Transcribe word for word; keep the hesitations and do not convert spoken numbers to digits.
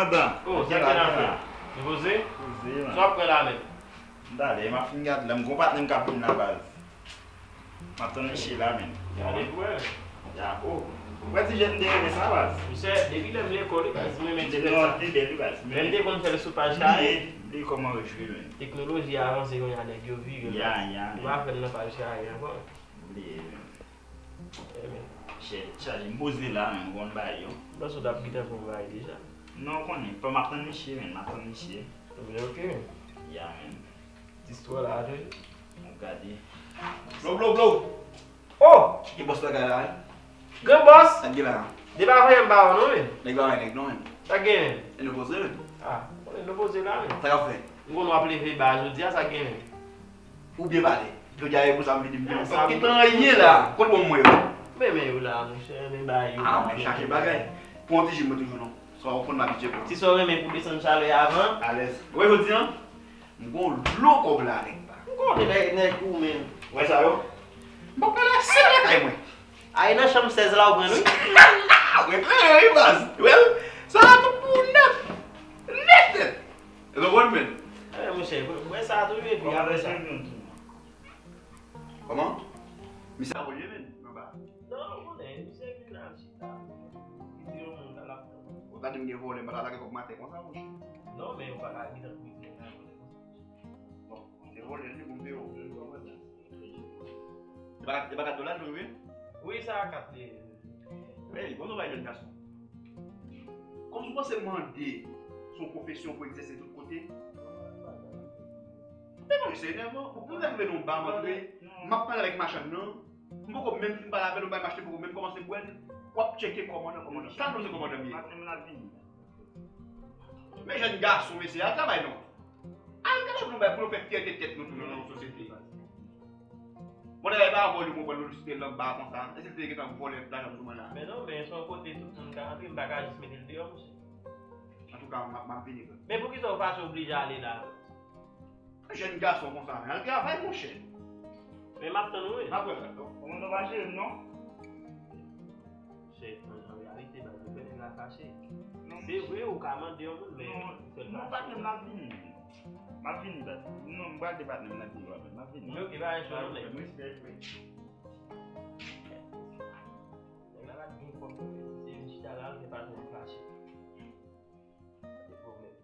Andan. Oh, sa gen la, frè? Nou poze? Poze, man. Sa w ap pran la menm? M t ale, m ap fin gade la. M gon patnè m k ap vin la, baz. M ap tann misye la, menm. Gade pou wè. Ya, oh. Ou wè ti jèn de renmen sa, baz. Misye, depi lè m lekòl, wi, baz, mwen menm te fè sa. Non, te bèl, wi, baz. Lè m te konn fè l sou paj Kayen. Bliye, bliye kòman yo jwe, menm. Teknoloji avanse kounye a, nèg yo vire. Ya, ya, menm. Ou pa fè l nan paj Kayen ankò. Bliye, menm. Chè, chaje m poze la, menm, m konn bagay yo. M panse w t ap gentan fè yon bagay deja. Non, w konnen, pa m ap tann misye, menm, m ap tann misye. Ebyen, oke, menm. Ya, menm. Ti istwa la, atè. M ap gade. Blow, blow, blow! Oh! Ki bòs bagay la, wi? Gran bòs! Sa k gen la? Depi avan yè m pa wè w non, menm. Nèg pa wè nèg non, menm. Sa k gen, menm? E nou poze, menm. Ah, konnen nou poze la, menm. Sa k ap fè? M konnen w ap leve ba jodi a, sa k gen, menm? Ou byen pale. Jodi a, e pou sa m vini, m gen yon sa. Ki tan ye la? Kot bon mwen yo? Men, men yo la, monchè, men ba yo. Ah, men chache bagay. Pou yon ti jim mwen toujou non. Sa w konn m abitye pou. Ti sa w renmen pou desann chalè avan. Alèz. Ou wè jodi a, m gon dlo kòb la nèg pa. M konnen nèg, nèg ou menm. Ou wè sa yo? M pa pral ase lakay mwen. A, e nan chanm sèz la ou pran wi. Mwen klere wi baz. Ou wè l? Sa a tout pou nèt. Nèt, nèt. Ou konprann, men? Eh, monchè, mwen sa tou, epi kòman apre sa? Mesye vin tou? Kòman? Misye ap olye, men, anba. Non, ou konnen, misye vin la, chita. Li di yon moun la, l ap tann. Ou ta di m gen vòlè, m pa ta lage kòb m atè konsa, monchè. Non, men ou pa ka gentan pou vin la vòlè konsa. Bon, se vòlè, li pou m peye w. E pa kat, e pa kat dola l jwe, wi? Wi, sa a kat li ye. Wi, bon travay, jèn gason. Kòm si w panse mande se yon pwofesyon pou egzèse tout kote. Men mwen, se enèvan. Ou pou lè m vin nan yon ba, m antre, m ap pale avèk machann nan. M poko menm fin pale avè l, ou bay m achte, poko menm kòmanse bwè l. W ap tcheke kòmandan, kòmandan. Sa nou se kòmandan m ye. Patnè m la vini. Men jèn gason, mesye, al travay non. Al gade nou bay pou nou fè fyète tèt nou toujou nan yon sosyete. Bon, dayè, e pa vòlè, ou konprann, nou jis te lan ba konsa. Èske l te gentan vòlè lajan sou mwen la? Men non, men se yon kote tout moun ka antre, m pa ka jis mete l deyò, monchè. Antouka, m ap, m ap vini vre. Men poukisa w fache oblije ale la? Jèn gason konsa, men al travay, monchè. Men m ap tann ou, wi. M ap wè sa. Ou konn nou pa jere m, non? Chè, an, an reyalite, baz, ou konnen la fache. Non, se vre, ou ka mande yon moun, men non, non, patnè m la vini. M ap vini, baz. Non, m pral de patnè m la vini, m ap vini. Men oke, pa gen cho non, nèg. Respè, respè. Nèg la pa t gen kòb, se vin chita la, l fè patnè m fache. Pa de pwoblèm.